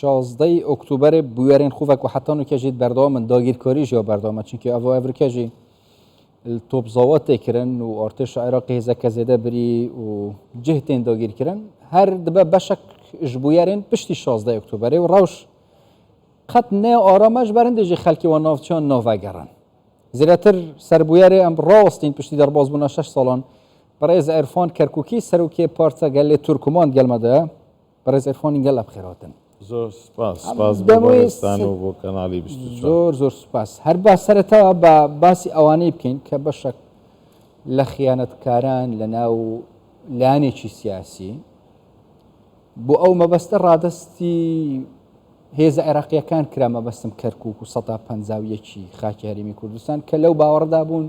شازدەی ئۆکتۆبەرێ بویەرێن خوڤە کو حەتا نوکە ژی بەردەوامن داگیرکاری ژی بەردەوامە چونکی ئەڤ ئەڤرکە ژی تۆپزاوە تێکرن و ئارتێشا عێراقی هێزەکە زێدە بری و جه تێن داگیرکردن هەر دبە بەشەک ژ بویەرێن پشتی شازدەی ئۆکتۆبەرێ و ڕەوش قەت نێ ئارامەش بەرندێژی خەلکی وە ناوچیان ناڤەگەڕن زێدەتر سەر بویەرێ ئەم ڕاوەستین پشتی دەرباز بوونا شەش ساڵان بەڕێز عرفان کەرکوکی سەرۆکێ پارتە گەلێ تورکمان گەلمەدە بەڕێز عرفان گەل ئەبخێراتن. زۆر سپاس سپاس بۆ بەڕێزتان و بۆ کەناڵی 24. زۆر زۆر سپاس. هەر با سەرەتا با باسی ئەوانەی بکەین کە بەشەک لە خیانەتکاران لە ناو لایەنێکی سیاسی بۆ ئەو مەبەستە ڕادەستی هێزە عێراقیەکان کرا مەبەستم کەرکک و 151 خاکی هەرێمی کوردستان کە لەو باوەڕدا بوون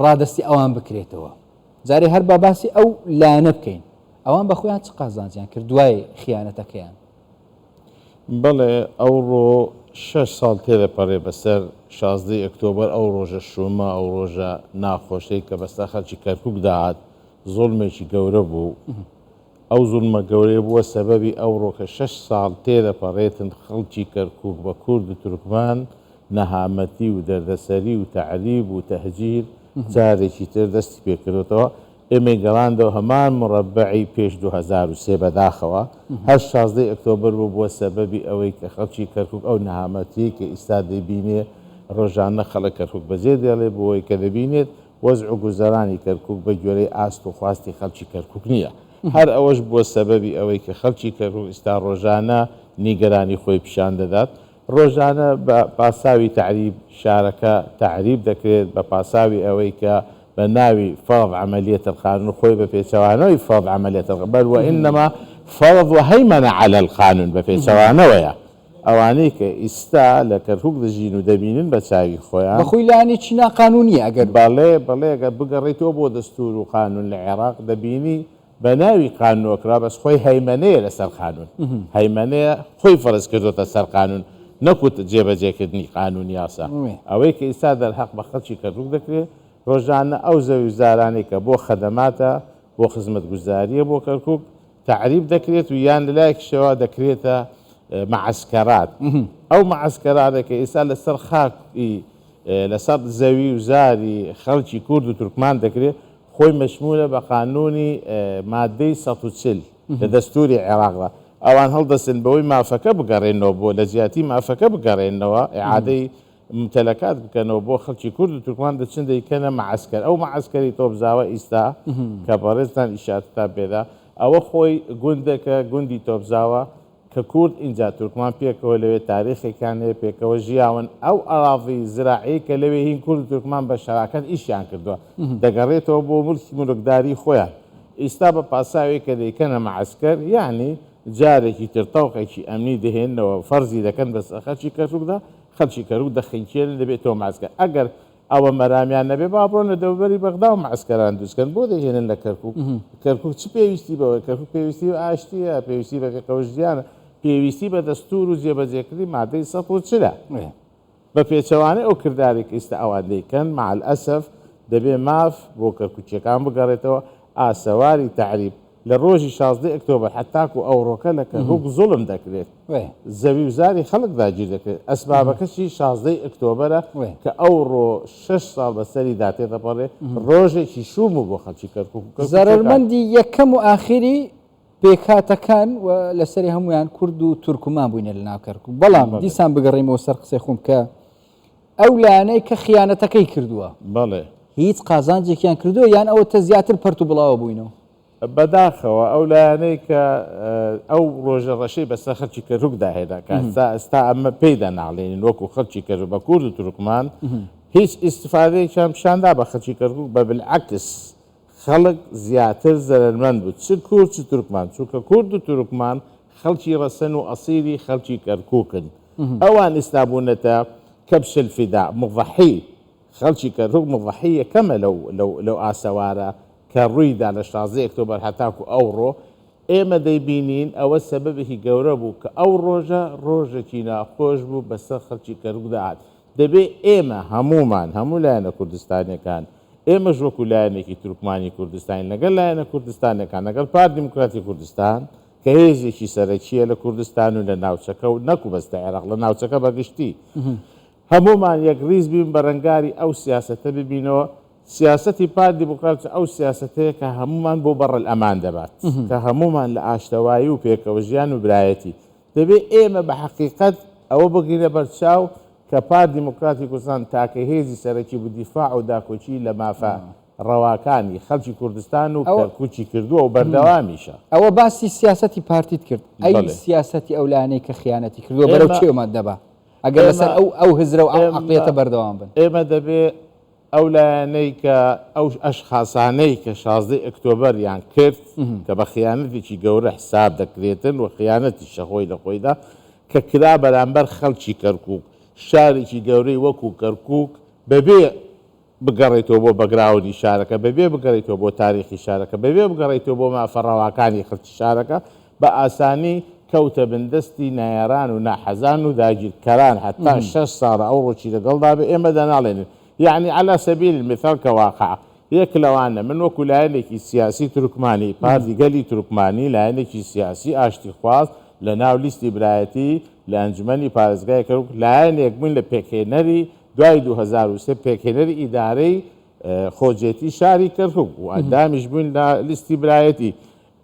ڕادەستی ئەوان بکرێتەوە جارێ هەر با باسی ئەو لایەنە بکەین ئەوان بە خۆیان چ قازانجیان کرد دوای خیانەتەکەیان؟ بەڵێ ئەوڕۆ شەش ساڵ تێدەپەڕێ بەسەر شازدەی ئۆکتۆبەر ئەو ڕۆژە شومە ئەو ڕۆژە ناخۆشەی کە بەسەر خەڵکی کەرکوک داهات زوڵمێکی گەورە بوو ئەو زوڵمە گەورەیە بووە سەبەبی ئەوڕۆ کە شەش ساڵ تێدەپەڕێتن خەڵکی کەرکوک بە کورد و تورکمان نەهامەتی و دەردەسەری و تەعریب و تەهجیر جارێکی تر دەستی پێکردۆتەوە ئێمەی گەڕاندەوە هەمان مورەبەعی پێش 2003 بەداخەوە هەر شازدەی ئۆکتۆبەر بوو بووە سەبەبی ئەوەی کە خەڵکی کەرکوک ئەو نەهامەتیەی کە ئیستا دەیبینێ ڕۆژانە خەڵک کەرکوک بەجێ دێڵێ بۆوەی کە دەبینێت وەزع و گوزەرانی کەرکوک بە گوێرەی ئاست و خواستی خەڵکی کەرکوک نییە. هەر ئەوەش بووە سەبەبی ئەوەی کە خەڵکی کەرکوک ئیستا ڕۆژانە نیگەرانی خۆی پیشان دەدات. ڕۆژانە بە پاساوی تەعریب شارەکە تەعریب دەکرێت، بە پاساوی ئەوەی کە بە ناوی فرض عملیە القانون خۆی بە پێچەوانەوەی فرض عملیە القانون بل وانما فرض وهیمنە علی القانون بە پێچەوانەوەیە. ئەوانەی کە ئیستا لە کەرکوک دەژین و دەبینن بە چاوی خۆیان. بە خۆی لایەنێکی ناقانونیە ئەگەر. بەڵێ بەڵێ گەر بگەڕێیتەوە بۆ دەستور و قانون لە عێراق دەبینی بە ناوی قانونەوە کرا بەس خۆی هەیمەنەیە لەسەر قانون هەیمەنەیە خۆی فەرز کردۆتە سەر قانون نەکو جێبەجێکردنی قانون یاسا ئەوەی کە ئیستا دەرهەق بە خەڵکی کەرکوک دەکرێ ڕۆژانە ئەو زەوی و زارانەی کە بۆ خەدەماتە بۆ خزمەتگوزاریە بۆ کەرکوک تەعریب دەکرێت و یان لەلایەکیشەوە دەکرێتە مەعەسکەرات ئەو مەعەسکەرانە کە ئێستا لەسەر خاکی لەسەر زەوی و زاری خەڵکی کورد و تورکمان دەکرێت خۆی مەشمولە بە قانونی مادەی 140 لە دەستوری عێراقدا ئەوان هەڵدەستن بەوەی مافەکە بگەڕێنەوە بۆ لە جیاتی مافەکە بگەڕێنەوە ئیعادەی ممتەلەکات بکەنەوە بۆ خەڵکی کورد و تورکمان دەچن دەیکەنە مەعەسکەر ئەو مەعەسکەری تۆپزاوە ئیستا کە بەڕێزتان ئیشارەتان پێدا ئەوە خۆی گوندێکە گوندی تۆپزاوە کە کورد ئینجا تورکمان پێکەوە لەوێ تاریخێکیان هەیە پێکەوە ژیاون ئەو ئەراضی زراعی کە لەوێ هین کورد و تورکمان بە شەراکەت ئیشیان کردووە دەگەڕێتەوە بۆ ملکی ملکداری خۆیان ئیستا بە پاساوێک کە دەیکەنە مەعەسکەر یانی جارێکی تر تەوقێکی ئەمنی دەهێننەوە فەرزی دەکەن بەسەر خەلکی کەرکوکدا، خەلکی کەرکوک دەخنکێنن دەبێتەوە مەعسکەر، ئەگەر ئەوە مەرامیان نەبێ با بڕۆن لە دەوروبەری بەغداوە مەعسکەران دروست کەن، بۆ دەیهێنن لە کەرکوک؟ کەرکوک چ پێویستی بەوەیە؟ کەرکوک پێویستی بە ئاشتییە، پێویستی بە پێکەوەژیانە، پێویستی بە دەستوور و جێبەجێکردنی مادەی 140 ە. بە پێچەوانەی ئەو کردارەی کە ئیستا ئەوان دەیکەن، مع الاسف دەبێ ماف بۆ کەرکوکیەکان بگەڕێتەوە، ئاسەواری تەعریب لە ڕۆژی 16 ئەکتۆبەر هەتاکو ئەوڕۆکە لە کەرکوک زوڵم دەکرێت، زەوی و زاری خەڵک داگیر دەکرێت، ئەسبابەکەشی 16 ئەکتۆبەرە کە ئەوڕۆ شەش ساڵ بەسەریدا تێدەپەڕێ، ڕۆژێکی شووم بوو بۆ خەڵکی کەرکوک و کەرکوکیەکان. زەرەرمەندی یەکەم و ئاخیری پێکهاتەکان و لەسەری هەمویان کورد و تورکمان بووینە لە ناو کەرکوک بەڵام دیسان بگەڕێمەوە سەر قسەی خۆم کە ئەو لایەنەی کە خیانەتەکەی کردووە بەڵێ هیچ قازانجێکیان کردووە یان ئەوە تە زیاتر پەرت و بڵاوە بووینەوە؟ بەداخەوە ئەو لایەنەی کە ئەو ڕۆژە ڕەشەی بەسەر خەڵکی کەرکوکدا هێنا کە ئێستا ئێستا ئەمە پێی دەناڵێنین وەکو خەڵکی کەرکوک بە کورد و تورکمان هیچ ئیستفادەیەکیان پیشاندا بە خەڵکی کەرکوک بە بالعکس خەڵک زیاتر زەرەرمەند بوو چ کورد چ تورکمان چونکە کورد و تورکمان خەڵکی ڕەسەن و ئەسیلی خەڵکی کەرکوکن ئەوان ئیستا بوونەتە کبش الفداء مضحی خەڵکی کەرکوک مضحی یەکەمە لەو لەو لەو ئاسەوارە کە ڕوویدا لە 16 ئەکتۆبەر هەتاکو ئەوڕۆ ئێمە دەیبینین ئەوە سەبەبێکی گەورە بوو کە ئەو ڕۆژە ڕۆژێکی ناخۆش بوو بەسەر خەڵکی کەرکوکدا هات دەبێ ئێمە هەموومان هەموو لایەنە کوردستانیەکان ئێمەش وەکو لایەنێکی تورکمانی کوردستانی لەگەڵ لایەنە کوردستانیەکان لەگەڵ پارتی دیموکراتی کوردستان کە هێزێکی سەرەکییە لە کوردستان و لە ناوچەکە و نەکو بەس لە عێراق لە ناوچەکە بە گشتی هەموومان یەکڕیز بین بەرەنگاری ئەو سیاسەتە ببینەوە. سیاسەتی پارتی دیموکرات ئەو سیاسەتەیە کە هەموومان بۆ بەڕەلئەمان دەبات، کە هەموومان لە ئاشتەوایی و پێکەوەژیان و برایەتی. دەبێ ئێمە بە حەقیقەت ئەوە بگرینە بەرچاو کە پارتی دیموکراتی کوردستان تاکە هێزی سەرەکی بوو دیفاع و داکۆکی لە مافە ڕەواکانی خەڵکی کوردستان و کەرکوکی کردووە و بەردەوامیشە. ئەوە باسی سیاسەتی پارتیت کرد، ئەی سیاسەتی ئەو لایەنەی کە خیانەتی کردووە بەرەو کوێمان دەبا ئەگەر لەسەر ئەو هزرە و ئەو عەقڵیەتە بەردەوام بن؟ ئێمە دەبێ ئەو لایەنەی کە ئەو ئەشخاسانەی کە شازدەی ئۆکتۆبەریان کرد کە بە خیانەتێکی گەورە حساب دەکرێتن و خیانەتیشە خۆی لە خۆیدا کە کرا بەرامبەر خەڵکی کەرکوک شارێکی گەورەی وەکو کەرکوک بەبێ بگەڕێیتەوە بۆ بەگراونی شارەکە، بەبێ بگەڕێیتەوە بۆ تاریخی شارەکە، بەبێ بگەڕێیتەوە بۆ مافە ڕەواکانی خەڵکی شارەکە، بە ئاسانی کەوتە بن دەستی نەیاران و ناحەزان و داگیرکەران، هەتا شەش ساڵە ئەوڕۆکی لەگەڵدا بێ ئێمە دەناڵێنین. یەعنی علی سبیل المثال کە واقع یەک لەوانە من وەکو لایەنێکی سیاسی تورکمانی، پارتی گەلی تورکمانی، لایەنێکی سیاسی ئاشتیخواز لە ناو لیستی برایەتی لە ئەنجومەنی پارێزگای کەرکوک لایەنێک بووین لە پێکهێنەری دوای 2003 پێکهێنەری ئیدارەی خۆجێتی شاری کەرکوک و ئەندامیش بووین لە لیستی برایەتی.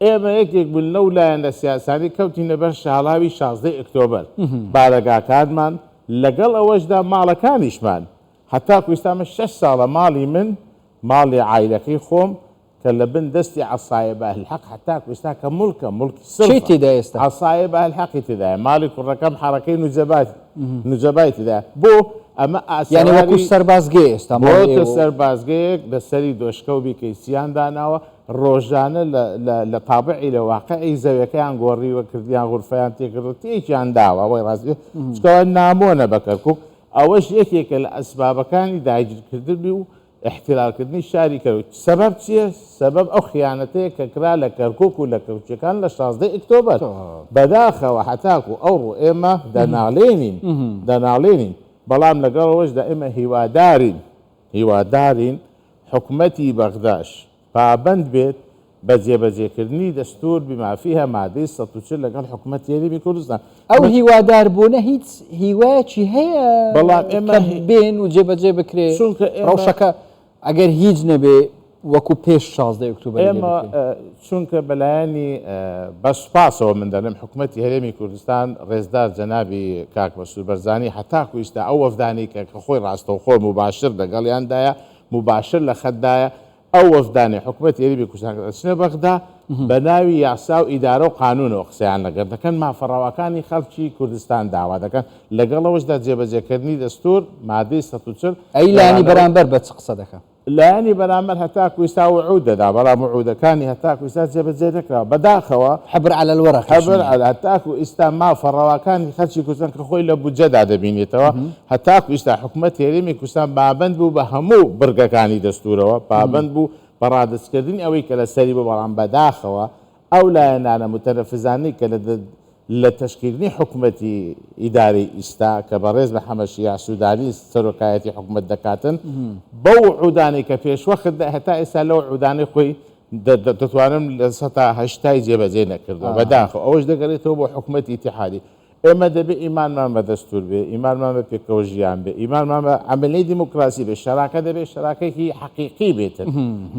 ئێمە یەکێک بووین لەو لایەنە سیاسانەی کەوتینە بەر شاڵاوی شازدەی ئۆکتۆبەر. بارەگاکانمان، لەگەڵ ئەوەشدا ماڵەکانیشمان. هەتاکو ئیستا من شەش ساڵە ماڵی من، ماڵی عایلەکەی خۆم، کە لە بن دەستی عەسایب ئەهل حەق هەتاکو ئێستا کە موڵکە موڵکی چی سرفە تێدایە ئێستا؟ عەسایب ئەهل حەقی تێدایە ماڵی کوڕەکەم حەڕەکەی نوجەبا نوجەبای تێدایە بۆ ئەمە یانی وەکو ئاسەواری سەربازگەیە ئێستا ماڵی بۆتە ئێوە و. سەربازگەیەک لە سەری دۆشکە و بیکەیسیان داناوە ڕۆژانە لە لە لە تابعی لە واقعی زەویەکەیان گۆڕیوە کردیان غورفەیان تێکردوە تێکیان داوە ئەوەی ڕاست بێ چونکە ئەوە نامۆنە بە کەرکوک ئەوەش یەکێکە لە ئەسبابەکانی داگیرکردنی و ئیحتلالکردنی شاری کەرکوک سەبەب چیە؟ سەبەب ئەو خیانەتەیە کە کرا لە کەرکوک و لە کەرکوکیەکان لە 16 ئکتۆبەر. بەداخەوە هەتاکو ئەوڕۆ ئێمە دەناڵێنین دەناڵێنین بەڵام لەگەڵ ئەوەشدا ئێمە هیوادارین هیوادارین حکومەتی بەغداش پابەند بێت بە جێبەجێکردنی دەستوور بما فیها مادەی 140 لەگەڵ حکومەتی هەرێمی کوردستان. ئەو هیواداربوونە هیچ هیوایەکی هەیە بەڵام ئێمە کە بێن و جێبەجێ بکرێ؟ چونکە ئێمە ڕەوشەکە ئەگەر هیچ نەبێ وەکو پێش 16 ئۆکتۆبەری لێ ئێمە بکرێ. چونکە بەلایەنی بە سوپاسەوە من دەڵێم حکومەتی هەرێمی کوردستان ڕێزدار جەنابی کاک مەسرور بەرزانی هەتاکو ئیستا ئەو وەفدانەی کە کە خۆی ڕاستەوخۆ موباشر لەگەڵیاندایە موباشر لە خەتدایە ئەو وەفدانەی حکومەتی هەرێمی کوردستان کە دەچنە بەغدا بە ناوی یاسا و ئیدارە و قانوونەوە قسەیان لەگەڵ دەکەن، مافە ڕەواکانی خەڵکی کوردستان داوا دەکەن، لەگەڵ ئەوەشدا جێبەجێکردنی دەستوور، مادەی 140، ئەی لایەنی گەڕانەوەی. بەرامبەر بە چ قسە دەکا؟ لایەنی بەرامبەر هەتاکو ئیستا وعوود دەدا، بەڵام وعوودەکانی هەتاکو ئیستا جێبەجێ نەکراوە. بەداخەوە. حبر علی الورق یش حبر نییە. علی هەتاکو ئیستا مافە ڕەواکانی خەڵکی کوردستان کە خۆی لە بودجەدا دەبینێتەوە، هەتاکو ئیستا حکومەتی هەرێمی کوردستان پابەند بوو بە هەموو بڕگەکانی دەستوورەوە، پابەند بوو بە ڕادەستکردنی ئەوەی کە لەسەری بوو، بەڵام بەداخەوە ئەو لایەنانە موتەنەفزانەی کە لە لە تەشکیلکردنی حکومەتی ئیدارەی ئیستا کە بەڕێز محەمەد شیاع سودانی سەرۆکایەتی حکومەت دەکاتن، بەو وعودانەی کە پێشوەخت هەتا ئێستا لەو وعودانەی خۆی دەتوانم 80%ی جێبەجێ نەکردووە، بەداخەوە ئەوەش دەگەرێتەوە بۆ حکومەتی ئیتیحادی. ئێمە دەبێ ئیمانمان بە دەستوور بێ، ئیمانمان بە پێکەوە ژیان بێ، ئیمانمان بە عەمەلیەی دیموکراسی بێ، شەراکە دەبێ شەراکەیەکی حەقیقی بێتن.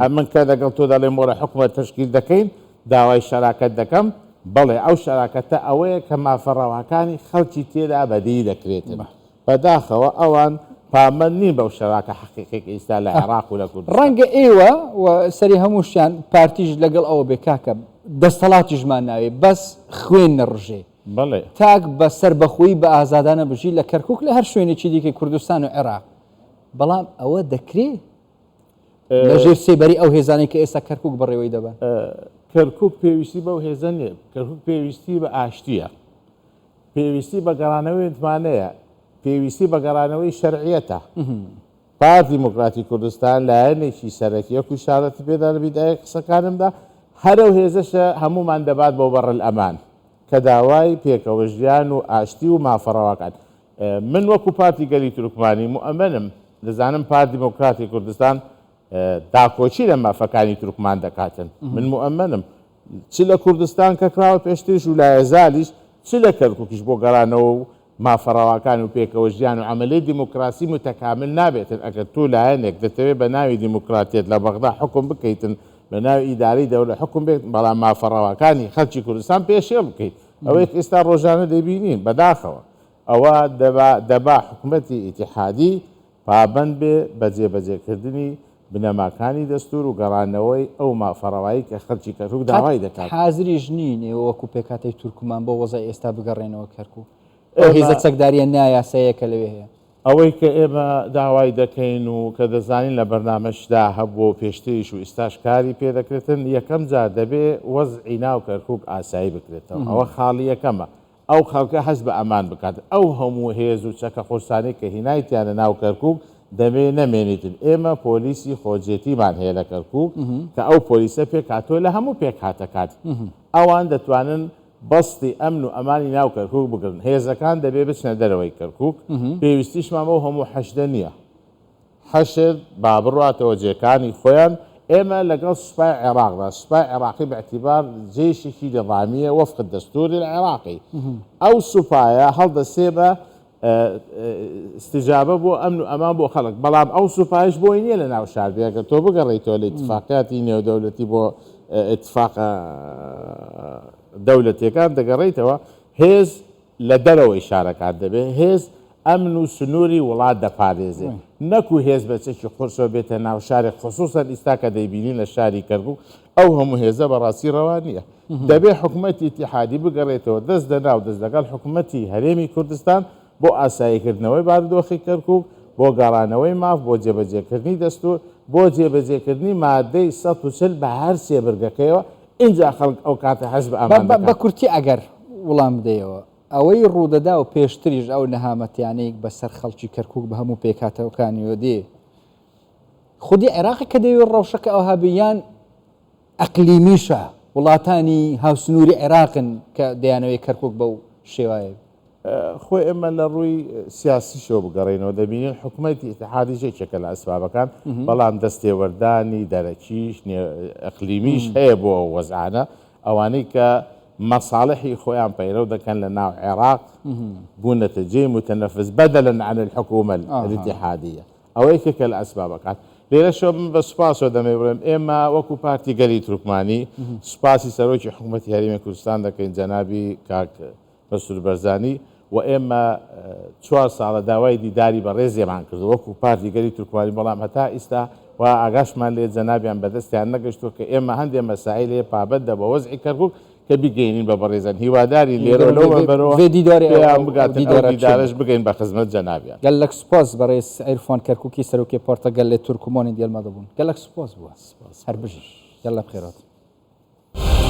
ئەمن کە لەگەڵ تۆ دەڵێم وەرە حکومەت تەشکیل دەکەین، داوای شەراکەت دەکەم، بەڵێ ئەو شەراکەتە ئەوەیە کە مافە ڕەواکانی خەڵکی تێدا بەدی دەکرێتن. بەداخەوە ئەوان پابەند نین بەو شەراکە حەقیقیەی کە ئیستا لە عێراق و لە کوردستان. ڕەنگە ئێوە و سەری هەمووشیان پارتیش لەگەڵ ئەوە بێ کاکە دەستەڵاتیشمان ناوێ بەس خوێن نەڕژێ. بەڵێ. تاک بە سەربەخۆیی بە ئازادانە بژی لە کەرکوک لە هەر شوێنێکی دیکەی کوردستان و عێراق بەڵام ئەوە دەکرێ لە ژێر سێبەری ئەو هێزانەی کە ئێستا کەرکوک بەڕێوەی دەبەن؟ کەرکوک پێویستی بەو هێزە نییە، کەرکوک پێویستی بە ئاشتییە، پێویستی بە گەڕانەوەی متمانەیە، پێویستی بە گەڕانەوەی شەرعیەتە. پارتی دیموکراتی کوردستان لایەنێکی سەرەکی وەکو ئیشارەتت پێدا لە بیدایەی قسەکانمدا، هەر ئەو هێزەشە هەموومان دەبات بۆ بەڕلەمان کە داوای پێکەوەژیان و ئاشتی و مافە ڕەواکان. من وەکو پارتی گەلی تورکمانی موئەمەنم، دەزانم پارتی دیموکراتی کوردستان داکۆکی لە مافەکانی تورکمان دەکاتن، من موئەمەنم. چ لە کوردستان کە کراوە پێشتریش و لایەزالیش، چ لە کەرکوکیش بۆ گەڕانەوە و مافە ڕەواکان و پێکەوە ژیان و عەمەلیەی دیموکراسی موتەکامل نابێتن ئەگەر تۆ لایەنێک دەتەوێت بە ناوی دیموکراتیەت لە بەغدا حوکم بکەیتن بە ناوی ئیدارەی دەولە حوکم بێت بەڵام مافە ڕەواکانی خەلکی کوردستان پێشێڵ بکەیت ئەوەی کە ئیستا ڕۆژانە دەیبینین بەداخەوە ئەوە دەبا دەبا حکومەتی ئیتیحادی پابەند بێ بە جێبەجێکردنی بنەماکانی دەستوور و گەڕانەوەی ئەو مافە ڕەوایەی کە خەڵکی کەرکوک قەت داوای دەکات. حازریش نین ئێوە وەکو پێکهاتەی تورکمان بۆ وەزعی ئێستا بگەڕێنەوە کەرکوک، ئەو ئێمە. هێزە چەکدارییە نایاساییە کە لەوێ هەیە. ئەوەی کە ئێمە داوای دەکەین و کە دەزانین لە بەرنامەشدا هەبووە و پێشتریش و ئیستاش کاری پێ دەکرێتن، یەکەم جار دەبێ وەزعی ناو کەرکوک ئاسایی بکرێتەوە، ئەوە خاڵی یەکەمە. ئەو خەڵکە هەست بە ئەمان بکات. ئەو هەموو هێز و چەکە قورسانەی کە هینایتیانە ناو کەرکوک دەبێ نەمێنیتن. ئێمە پۆلیسی خۆجێتیمان هەیە لە کەرکوک کە ئەو پۆلیسە پێکهاتووە لە هەموو پێکهاتەکان. ئەوان دەتوانن بەستی ئەمن و ئەمانی ناو کەرکوک بگرن. هێزەکان دەبێ بچنە دەرەوەی کەرکوک. پێویستیشمان بەو هەموو حەشدە نییە. حەشد با بڕواتەوە جێکانی خۆیان، ئێمە لەگەڵ سوپای عێراقدا، سوپای عێراقی بە ئیعتیبار جەیشێکی نیزامییە وفق الدستور العراقی، ئەو سوپایە هەڵدەسێ بە ئیستیجابە بۆ ئەمن و ئەمان بۆ خەڵک، بەڵام ئەو سوپایش بۆی نییە لە ناو شار بێ، ئەگەر تۆ بگەڕێیتەوە لە ئیتفاقیاتی نێودەولەتی بۆ ئیتفاقە دەولەتیەکان دەگەڕێیتەوە هێز لە دەرەوەی شارەکان دەبێ هێز ئەمن و سنووری وڵات دەپارێزێ نەکو هێز بە چەکی قورسەوە بێتە ناو شارێک خسوسەن ئیستا کە دەیبینین لە شاری کەرکوک ئەو هەموو هێزە بەڕاستی ڕەوا نییە دەبێ حکومەتی ئیتیحادی بگەڕێتەوە دەست لە ناو دەست لەگەڵ حکومەتی هەرێمی کوردستان بۆ ئاساییکردنەوەی بارودۆخی کەرکوک بۆ گەڕانەوەی ماف بۆ جێبەجێکردنی دەستوور بۆ جێبەجێکردنی مادەی 140 بە هەر سێ برگەکەیەوە ئینجا خەڵک ئەو کاتە هەست بە ئەمان بە دەکات. کورتی ئەگەر وڵام بدەیەوە ئەوەی ڕوودەدا و پێشتریش ئەو نەهامەتیانەی بەسەر خەڵکی کەرکوک بە هەموو پێکهاتەکانیەوە دێ خودی عێراقە کە دەیەوێت ڕەوشەکە ئەوها بێ یان ئەقلیمیشە وڵاتانی هاوسنووری عێراقن کە دەیانەوێت کەرکوک بەو شێوایە خۆی ئێمە لە ڕووی سیاسیشەوە بگەڕێینەوە دەبینین حکومەتی ئیتحادیش یەکێکە لە ئەسبابەکان، بەڵام دەستێوەردانی دەرەکیش، ئەقلیمیش هەیە بۆ ئەو وەزعانە، ئەوانەی کە مەساڵحی خۆیان پەیرەو دەکەن لە ناو عێراق بوونەتە جێی متنفذ بدلا عن الحکومە الاتحادیە، ئەوە یەکێکە لە ئەسبابەکان. لێرەشەوە من بە سوپاسەوە دەمەوێت بڵێم ئێمە وەکو پارتی گەلی تورکمانی سوپاسی سەرۆکی حکومەتی هەرێمی کوردستان دەکەین جەنابی کاک مەسرور بەرزانی و ئێمە چوار ساڵە داوای دیداری بەڕێزیمان کردووە وەکو پارتی گەلی تورکمانی، بەڵام هەتا ئیستا وا ئاگاشمان لێ جەنابیان بەدەستیان نەگەشتووە کە ئێمە هەندێ مەسائیل هەیە پابەندە بە وەزعی کەرکوک کە بیگەینین بە بەڕێزیان، هیوادارین لێرەوە لەو مەنبەرەوە پێیان بگاتن ئەو دیدارەش بگەین بە خزمەت جەنابیان. گەلەک سوپاس بەڕێز عیرفان کەرکوکی سەرۆکی پارتە گەلێ تورکمانی دیەل مەدەبوون گەلەک سوپاس بووە هەر بژی یەللە بخێرات.